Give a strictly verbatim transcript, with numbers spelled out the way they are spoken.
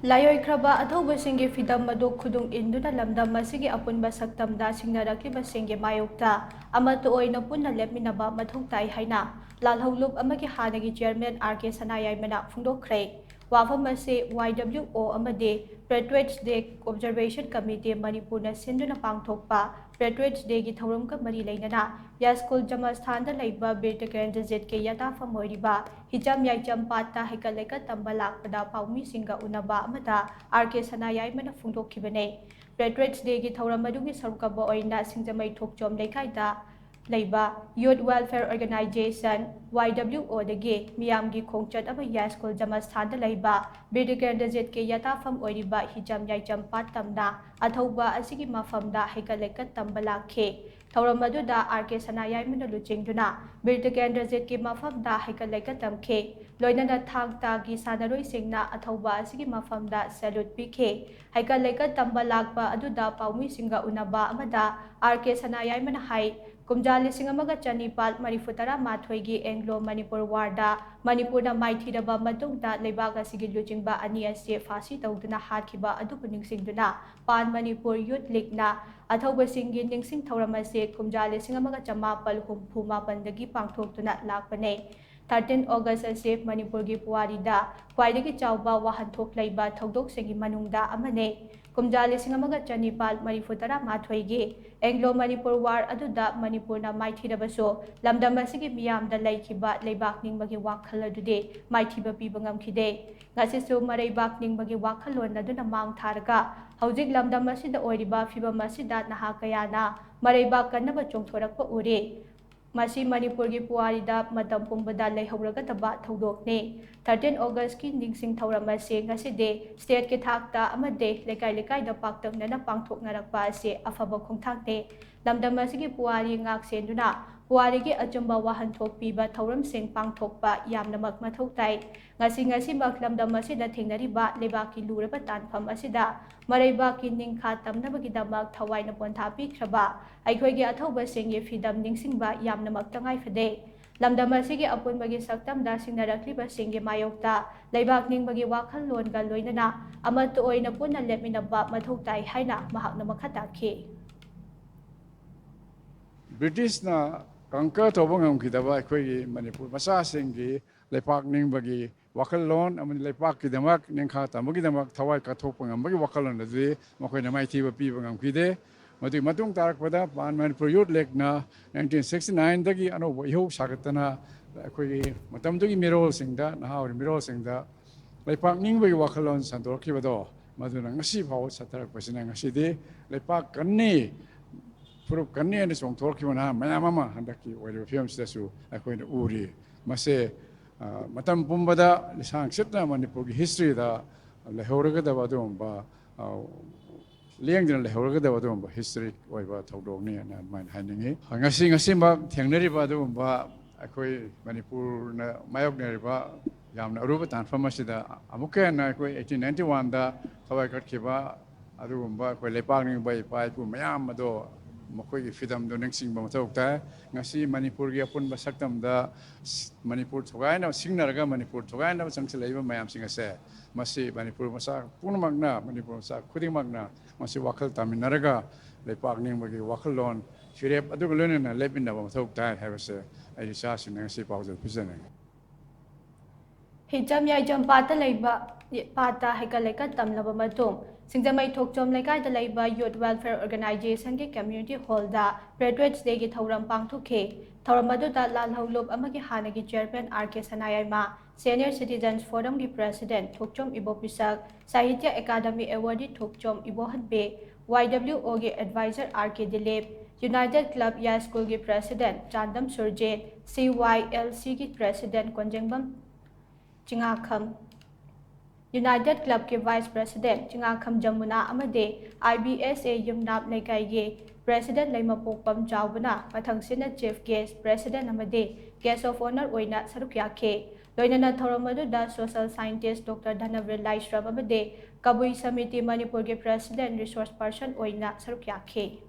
ꯂꯥꯏꯑꯣꯏꯈ꯭ꯔꯕ ꯑꯊꯧꯕꯁꯤꯡꯒꯤ ꯐꯤꯗꯝ ꯑꯗꯨ ꯈꯨꯗꯨꯡ ꯏꯟꯗꯨꯅ ꯂꯝꯗꯝ ꯑꯁꯤꯒꯤ ꯑꯄꯨꯟꯕ ꯁꯛꯇꯝꯗ ꯁꯤꯡꯅꯔꯛꯂꯤꯕꯁꯤꯡꯒꯤ ꯃꯥꯌꯣꯛꯇ ꯑꯃꯠꯇ ꯑꯣꯏꯅ ꯄꯨꯟꯅ ꯂꯦꯞꯃꯤꯟꯅꯕ ꯃꯊꯧ ꯇꯥꯏ ꯍꯥꯏꯅ ꯂꯥꯜꯍꯧꯂꯨꯞ ꯑꯃꯒꯤ ꯍꯥꯟꯅꯒꯤ ꯆꯤꯌꯔꯃꯦꯟ ꯑꯥꯔ ꯀꯦ ꯁꯅꯥꯌꯥꯏꯃꯅ ꯐꯣꯡꯗꯣꯛꯈ꯭ꯔꯦ꯫ ꯋꯥꯐꯝ ꯑꯁꯤ ꯋꯥꯏ ꯗꯕ꯭ꯂꯤꯎ ꯑꯣ ꯑꯃꯗꯤ Patriots Day Observation Committee ꯃꯅꯤꯄꯨꯔꯅ ꯁꯤꯟꯗꯨꯅ ꯄꯥꯡꯊꯣꯛꯄ Patriots Dayꯒꯤ ꯊꯧꯔꯝꯒ ꯃꯔꯤ ꯂꯩꯅꯅ ꯌꯥꯏꯁ꯭ꯀꯨꯜ ꯖꯃꯁꯊꯥꯟꯗ ꯂꯩꯕ ꯕꯤꯔ ꯇꯤꯀꯦꯟꯗ꯭ꯔꯖꯤꯠꯀꯤ ꯌꯥꯇꯥꯐꯝ ꯑꯣꯏꯔꯤꯕ ꯍꯤꯖꯝ ꯌꯥꯏꯆꯝ ꯄꯥꯠꯇ ꯍꯩꯀꯠ ꯂꯩꯀꯠ ꯇꯝꯕ ꯂꯥꯛꯄꯗ ꯄꯥꯎꯃꯤꯁꯤꯡꯒ ꯎꯅꯕ ꯑꯃꯗ ꯑꯥꯔ ꯀꯦ ꯁꯅꯥꯌꯥꯏꯃꯅ ꯐꯣꯡꯗꯣꯛꯈꯤꯕꯅꯤ꯫ Patriots Dayꯒꯤ ꯊꯧꯔꯝ ꯑꯗꯨꯒꯤ ꯁꯔꯨꯛ ꯑꯃ ꯑꯣꯏꯅ ꯁꯤꯡꯖꯃꯩ ꯊꯣꯛꯆꯣꯝ ꯂꯩꯀꯥꯏꯗ ꯂꯩꯕ Youth Welfare Organisation, ꯋꯥꯏ ꯗꯕ꯭ꯂꯤꯎ ꯑꯣꯗꯒꯤ ꯃꯤꯌꯥꯝꯒꯤ ꯈꯣꯡꯆꯠ ꯑꯃ ꯌꯥꯏꯁ꯭ꯀꯨꯜ ꯖꯃꯁꯊꯥꯟꯗ ꯂꯩꯕ ꯕꯤꯔ ꯇꯤꯀꯦꯟꯗ꯭ꯔꯖꯤꯠꯀꯤ ꯌꯥꯇꯥꯐꯝ ꯑꯣꯏꯔꯤꯕ ꯍꯤꯖꯝ ꯌꯥꯏꯆꯝ ꯄꯥꯠ ꯇꯝꯅ ꯑꯊꯧꯕ ꯑꯁꯤꯒꯤ ꯃꯐꯝꯗ ꯍꯩꯀꯠ ꯂꯩꯀꯠ ꯇꯝꯕ ꯂꯥꯛꯈꯤ꯫ ꯊꯧꯔꯝ ꯑꯗꯨꯗ ꯑꯥꯔ ꯀꯦ ꯁꯅꯥꯌꯥꯏꯃꯅ ꯂꯨꯆꯤꯡꯗꯨꯅ ꯕꯤꯔ ꯇꯤꯀꯦꯟꯗ꯭ꯔꯖꯤꯠꯀꯤ ꯃꯐꯝꯗ ꯍꯩꯀꯠ ꯂꯩꯀꯠ ꯇꯝꯈꯤ꯫ ꯂꯣꯏꯅꯅ ꯊꯥꯡ ꯇꯥꯒꯤ ꯁꯥꯟꯅꯔꯣꯏꯁꯤꯡꯅ ꯑꯊꯧꯕ ꯑꯁꯤꯒꯤ ꯃꯐꯝꯗ salute ꯄꯤꯈꯤ꯫ ꯍꯩꯀꯠ ꯂꯩꯀꯠ ꯇꯝꯕ ꯂꯥꯛꯄ ꯑꯗꯨꯗ ꯄꯥꯎꯃꯤꯁꯤꯡꯒ ꯎꯅꯕ ꯑꯃꯗ ꯑꯥꯔ ꯀꯦ ꯁꯅꯥꯌꯥꯏꯃꯅ ꯍꯥꯏ, ꯀꯨꯝꯖꯥ ꯂꯤꯁꯤꯡ ꯑꯃꯒ ꯆꯅꯤꯄꯥꯜ ꯃꯔꯤꯐꯨ ꯇꯔꯥ ꯃꯥꯊꯣꯏꯒꯤ ꯑꯦꯡꯒ꯭ꯂꯣ ꯃꯅꯤꯄꯨꯔ ꯋꯥꯔꯗ ꯃꯅꯤꯄꯨꯔꯅ ꯃꯥꯏꯊꯤꯔꯕ ꯃꯇꯨꯡꯗ ꯂꯩꯕꯥꯛ ꯑꯁꯤꯒꯤ ꯂꯨꯆꯤꯡꯕ ꯑꯅꯤ ꯑꯁꯤ ꯐꯥꯁꯤ ꯇꯧꯗꯨꯅ ꯍꯥꯠꯈꯤꯕ ꯑꯗꯨꯕꯨ ꯅꯤꯡꯁꯤꯡꯗꯨꯅ ꯄꯥꯟ ꯃꯅꯤꯄꯨꯔ ꯌꯨꯊ ꯂꯤꯒꯅ ꯑꯊꯧꯕꯁꯤꯡꯒꯤ ꯅꯤꯡꯁꯤꯡ ꯊꯧꯔꯝ ꯑꯁꯤ ꯀꯨꯝꯖꯥ ꯂꯤꯁꯤꯡ ꯑꯃꯒ ꯆꯃꯥꯄꯜ ꯍꯨꯝꯐꯨ ꯃꯥꯄꯟꯗꯒꯤ ꯄꯥꯡꯊꯣꯛꯇꯨꯅ ꯂꯥꯛꯄꯅꯤ꯫ Thirteen August ꯑꯁꯤ ꯃꯅꯤꯄꯨꯔꯒꯤ ꯄꯨꯋꯥꯔꯤꯗ ꯈ꯭ꯋꯥꯏꯗꯒꯤ ꯆꯥꯎꯕ ꯋꯥꯍꯟꯊꯣꯛ ꯂꯩꯕ ꯊꯧꯗꯣꯛꯁꯤꯡꯒꯤ ꯃꯅꯨꯡꯗ ꯑꯃꯅꯤ꯫ ꯀꯨꯝꯖꯥ ꯂꯤꯁꯤꯡ ꯑꯃꯒ ꯆꯅꯤꯄꯥꯜ ꯃꯔꯤꯐꯨ ꯇꯔꯥ ꯃꯥꯊꯣꯏꯒꯤ ꯑꯦꯡꯒ꯭ꯂꯣ ꯃꯅꯤꯄꯨꯔ ꯋꯥꯔ ꯑꯗꯨꯗ ꯃꯅꯤꯄꯨꯔꯅ ꯃꯥꯏꯊꯤꯔꯕꯁꯨ, ꯂꯝꯗꯝ ꯑꯁꯤꯒꯤ ꯃꯤꯌꯥꯝꯗ ꯂꯩꯈꯤꯕ ꯂꯩꯕꯥꯛ ꯅꯤꯡꯕꯒꯤ ꯋꯥꯈꯜ ꯑꯗꯨꯗꯤ ꯃꯥꯏꯊꯤꯕ ꯄꯤꯕ ꯉꯝꯈꯤꯗꯦ꯫ ꯉꯁꯤꯁꯨ ꯃꯔꯩꯕꯥꯛ ꯅꯤꯡꯕꯒꯤ ꯋꯥꯈꯜꯂꯣꯟ ꯑꯗꯨꯅ ꯃꯥꯡ ꯊꯥꯔꯒ ꯍꯧꯖꯤꯛ ꯂꯝꯗꯝ ꯑꯁꯤꯗ ꯑꯣꯏꯔꯤꯕ ꯐꯤꯕꯝ ꯑꯁꯤꯗ ꯅꯍꯥ ꯀꯌꯥꯅ ꯃꯔꯩꯕꯥꯛ ꯀꯟꯅꯕ ꯆꯣꯡꯊꯣꯔꯛꯄ ꯎꯔꯦ꯫ ꯃꯁꯤ ꯃꯅꯤꯄꯨꯔꯒꯤ ꯄꯨꯋꯥꯔꯤꯗ ꯃꯇꯝ ꯄꯨꯝꯕꯗ ꯂꯩꯍꯧꯔꯒꯗꯕ ꯊꯧꯗꯣꯛꯅꯤ꯫ Thirteen Augustꯀꯤ ꯅꯤꯡꯁꯤꯡ ꯊꯧꯔꯝ ꯑꯁꯤ ꯉꯁꯤꯗꯤ stateꯀꯤ ꯊꯥꯛꯇ ꯑꯃꯗꯤ ꯂꯩꯀꯥꯏ ꯂꯩꯀꯥꯏꯗ ꯄꯥꯛꯇꯛꯅꯅ ꯄꯥꯡꯊꯣꯛꯅꯔꯛꯄ ꯑꯁꯤ ꯑꯐꯕ ꯈꯣꯡꯊꯥꯡꯅꯤ꯫ ꯂꯝꯗꯝ ꯑꯁꯤꯒꯤ ꯄꯨꯋꯥꯔꯤ ꯉꯥꯛ ꯁꯦꯟꯗꯨꯅ ꯄꯨꯋꯥꯔꯤꯒꯤ ꯑꯆꯨꯝꯕ ꯋꯥꯍꯟꯊꯣꯛ ꯄꯤꯕ ꯊꯧꯔꯝꯁꯤꯡ ꯄꯥꯡꯊꯣꯛꯄ ꯌꯥꯝꯅꯃꯛ ꯃꯊꯧ ꯇꯥꯏ꯫ ꯉꯁꯤ ꯉꯁꯤꯃꯛ ꯂꯝꯗꯝ ꯑꯁꯤꯗ ꯊꯦꯡꯅꯔꯤꯕ ꯂꯩꯕꯥꯛꯀꯤ ꯂꯨꯔꯕ ꯇꯥꯟꯐꯝ ꯑꯁꯤꯗ ꯃꯔꯩꯕꯥꯛꯀꯤ ꯅꯤꯡꯈꯥ ꯇꯝꯅꯕꯒꯤꯗꯃꯛ ꯊꯋꯥꯏꯅ ꯄꯣꯟꯊꯥ ꯄꯤꯈ꯭ꯔꯕ ꯑꯩꯈꯣꯏꯒꯤ ꯑꯊꯧꯕꯁꯤꯡꯒꯤ ꯐꯤꯗꯝ ꯅꯤꯡꯁꯤꯡꯕ ꯌꯥꯝꯅꯃꯛ ꯇꯉꯥꯏ ꯐꯗꯦ꯫ ꯂꯝꯗꯝ ꯑꯁꯤꯒꯤ ꯑꯄꯨꯟꯕꯒꯤ ꯁꯛꯇꯝꯗ ꯁꯤꯡꯅꯔꯛꯂꯤꯕꯁꯤꯡꯒꯤ ꯃꯥꯌꯣꯛꯇ ꯂꯩꯕꯥꯛ ꯅꯤꯡꯕꯒꯤ ꯋꯥꯈꯜꯂꯣꯟꯒ ꯂꯣꯏꯅꯅ ꯑꯃꯠꯇ ꯑꯣꯏꯅ ꯄꯨꯟꯅ ꯂꯦꯞꯃꯤꯟꯅꯕ ꯃꯊꯧ ꯇꯥꯏ ꯍꯥꯏꯅ ꯃꯍꯥꯛꯅ ꯃꯈꯥ ꯇꯥꯈꯤ꯫ ꯕ꯭ꯔꯤꯇꯤꯁꯅ ꯀꯪꯀꯔ ꯇꯧꯕ ꯉꯝꯈꯤꯗꯕ ꯑꯩꯈꯣꯏꯒꯤ ꯃꯅꯤꯄꯨꯔ ꯃꯆꯥꯁꯤꯡꯒꯤ ꯂꯩꯄꯥꯛ ꯅꯤꯡꯕꯒꯤ ꯋꯥꯈꯜꯂꯣꯟ ꯑꯃꯗꯤ ꯂꯩꯄꯥꯛꯀꯤꯗꯃꯛ ꯅꯤꯡꯈꯥ ꯇꯝꯕꯒꯤꯗꯃꯛ ꯊꯋꯥꯏ ꯀꯠꯊꯣꯛꯄ ꯉꯝꯕꯒꯤ ꯋꯥꯈꯜꯂꯣꯟ ꯑꯗꯨꯗꯤ ꯃꯈꯣꯏꯅ ꯃꯥꯏꯊꯤꯕ ꯄꯤꯕ ꯉꯝꯈꯤꯗꯦ꯫ ꯃꯗꯨꯒꯤ ꯃꯇꯨꯡ ꯇꯥꯔꯛꯄꯗ Pan Manipur Youth Leagueꯅ nineteen sixty nineꯗꯒꯤ ꯑꯅꯧꯕ ꯏꯍꯧ ꯁꯥꯒꯠꯇꯅ ꯑꯩꯈꯣꯏꯒꯤ ꯃꯇꯝꯗꯨꯒꯤ ꯃꯤꯔꯣꯜꯁꯤꯡꯗ, ꯅꯍꯥ ꯑꯣꯏꯔꯤꯕ ꯃꯤꯔꯣꯜꯁꯤꯡꯗ ꯂꯩꯄꯥꯛ ꯅꯤꯡꯕꯒꯤ ꯋꯥꯈꯜꯂꯣꯟ ꯁꯟꯗꯣꯔꯛꯈꯤꯕꯗꯣ, ꯃꯗꯨꯅ ꯉꯁꯤ ꯐꯥꯎꯕ ꯆꯠꯊꯔꯛꯄꯁꯤꯅ ꯉꯁꯤꯗꯤ ꯂꯩꯄꯥꯛ ꯀꯟꯅꯤ, ꯐꯨꯔꯨꯞ ꯀꯟꯅꯤ ꯍꯥꯏꯅ ꯆꯣꯡꯊꯣꯔꯛꯈꯤꯕ ꯅꯍꯥ ꯃꯌꯥꯝ ꯑꯃ ꯍꯟꯗꯛꯀꯤ ꯑꯣꯏꯔꯤꯕ ꯐꯤꯕꯝꯁꯤꯗꯁꯨ ꯑꯩꯈꯣꯏꯅ ꯎꯔꯤ꯫ ꯃꯁꯦ, ꯑ, ꯃꯇꯝ ꯄꯨꯝꯕꯗ ꯂꯤꯁꯥꯡ ꯁꯤꯠꯅ ꯃꯅꯤꯄꯨꯔꯒꯤ historyꯗ ꯂꯩꯍꯧꯔꯒꯗꯕ ꯑꯗꯨꯒꯨꯝꯕ, ꯑ, ꯂꯦꯡꯗꯅ ꯂꯩꯍꯧꯔꯒꯗꯕ ꯑꯗꯨꯒꯨꯝꯕ historic ꯑꯣꯏꯕ ꯊꯧꯗꯣꯛꯅꯤ ꯍꯥꯏꯅ ꯑꯗꯨꯃꯥꯏꯅ ꯍꯥꯏꯅꯤꯡꯉꯤ꯫ ꯉꯁꯤ, ꯉꯁꯤꯃꯛ ꯊꯦꯡꯅꯔꯤꯕ ꯑꯗꯨꯒꯨꯝꯕ ꯑꯩꯈꯣꯏ ꯃꯅꯤꯄꯨꯔꯅ ꯃꯥꯌꯣꯛꯅꯔꯤꯕ ꯌꯥꯝꯅ ꯑꯔꯨꯕ ꯇꯥꯟꯐꯝ ꯑꯁꯤꯗ ꯑꯃꯨꯛꯀ ꯍꯦꯟꯅ ꯑꯩꯈꯣꯏ eighteen ninety oneꯗ ꯊꯋꯥꯏ ꯀꯠꯈꯤꯕ ꯑꯗꯨꯒꯨꯝꯕ ꯑꯩꯈꯣꯏ ꯂꯩꯄꯥꯛ ꯅꯤꯡꯕ ꯏꯄꯥ ꯏꯄꯨ ꯃꯌꯥꯝ ꯑꯗꯣ ꯃꯈꯣꯏꯒꯤ ꯐꯤꯗꯝꯗꯣ ꯅꯤꯡꯁꯤꯡꯕ ꯃꯊꯧ ꯇꯥꯏ꯫ ꯉꯁꯤ ꯃꯅꯤꯄꯨꯔꯒꯤ ꯑꯄꯨꯟꯕ ꯁꯛꯇꯝꯗ ꯃꯅꯤꯄꯨꯔ ꯊꯨꯒꯥꯏꯅꯕ, ꯁꯤꯡꯅꯔꯒ ꯃꯅꯤꯄꯨꯔ ꯊꯨꯒꯥꯏꯅꯕ ꯆꯪꯁꯤꯜꯂꯛꯏꯕ ꯃꯌꯥꯝꯁꯤꯡ ꯑꯁꯦ ꯃꯁꯤ ꯃꯅꯤꯄꯨꯔ ꯃꯆꯥ ꯄꯨꯝꯅꯃꯛꯅ, ꯃꯅꯤꯄꯨꯔ ꯃꯆꯥ ꯈꯨꯗꯤꯡꯃꯛꯅ ꯃꯁꯤ ꯋꯥꯈꯜ ꯇꯥꯃꯤꯟꯅꯔꯒ ꯂꯩꯄꯥꯛ ꯅꯤꯡꯕꯒꯤ ꯋꯥꯈꯜꯂꯣꯟ ꯐꯤꯔꯦꯞ ꯑꯗꯨꯒ ꯂꯣꯏꯅꯅ ꯂꯦꯞꯃꯤꯟꯅꯕ ꯃꯊꯧ ꯇꯥꯏ ꯍꯥꯏꯕꯁꯦ ꯑꯩ ꯏꯆꯥꯁꯤꯡꯗ ꯉꯁꯤ ꯄꯥꯎꯖꯦꯜ ꯄꯤꯖꯅꯤꯡꯉꯤ꯫ ꯍꯤꯖꯝ ꯌꯥꯏꯖꯝ ꯄꯥꯠꯇ ꯂꯩꯕ, ꯄꯥꯠꯇ ꯍꯩꯀꯠ ꯂꯩꯀꯠ ꯇꯝꯂꯕ ꯃꯇꯨꯡ, ꯁꯤꯡꯖꯃꯩ ꯊꯣꯛꯆꯣꯝ ꯂꯩꯀꯥꯏꯗ ꯂꯩꯕ Youth Welfare Organizationꯒꯤ Community Hallꯗ Patriots Dayꯒꯤ ꯊꯧꯔꯝ ꯄꯥꯡꯊꯣꯛꯈꯤ꯫ ꯊꯧꯔꯝ ꯑꯗꯨꯗ ꯂꯥꯜꯍꯧꯂꯨꯞ ꯑꯃꯒꯤ ꯍꯥꯟꯅꯒꯤ Chairman R K ꯁꯅꯥꯌꯥꯏꯃ, Senior Citizens Forumꯒꯤ President ꯊꯣꯛꯆꯣꯝ ꯏꯕꯣꯄꯤꯁꯛ, Sahitya Academy Awardee ꯊꯣꯛꯆꯣꯝ Ibohanbi, Y W Oꯒꯤ Advisor R K Dilip, United Club ꯌꯥꯏꯁ꯭ꯀꯨꯜꯒꯤ President Chandam Surjit, C Y L Cꯒꯤ President ꯀꯣꯟꯖꯦꯡꯕꯝ ꯆꯤꯉꯥꯈꯝ, United Clubꯀꯤ Vice President ꯆꯤꯉꯥꯈꯝ Yamuna ꯑꯃꯗꯤ I B S A ꯌꯨꯝꯅꯥꯝ ꯂꯩꯀꯥꯏꯒꯤ President ꯂꯩꯃꯄꯣꯛꯄꯝ ꯆꯥꯎꯕꯅ ꯃꯊꯪꯁꯤꯠꯅ Chief Guest, President ꯑꯃꯗꯤ Guest of Honour ꯑꯣꯏꯅ ꯁꯔꯨꯛ ꯌꯥꯈꯤ꯫ ꯂꯣꯏꯅꯅ ꯊꯧꯔꯝ ꯑꯗꯨꯗ Social Scientist Doctor ꯙꯅꯕꯤꯔ ꯂꯥꯏꯁ꯭ꯔꯝ ꯑꯃꯗꯤ ꯀꯕꯨꯏ ꯁꯃꯤꯇꯤ ꯃꯅꯤꯄꯨꯔꯒꯤ President Resource Person ꯑꯣꯏꯅ ꯁꯔꯨꯛ ꯌꯥꯈꯤ꯫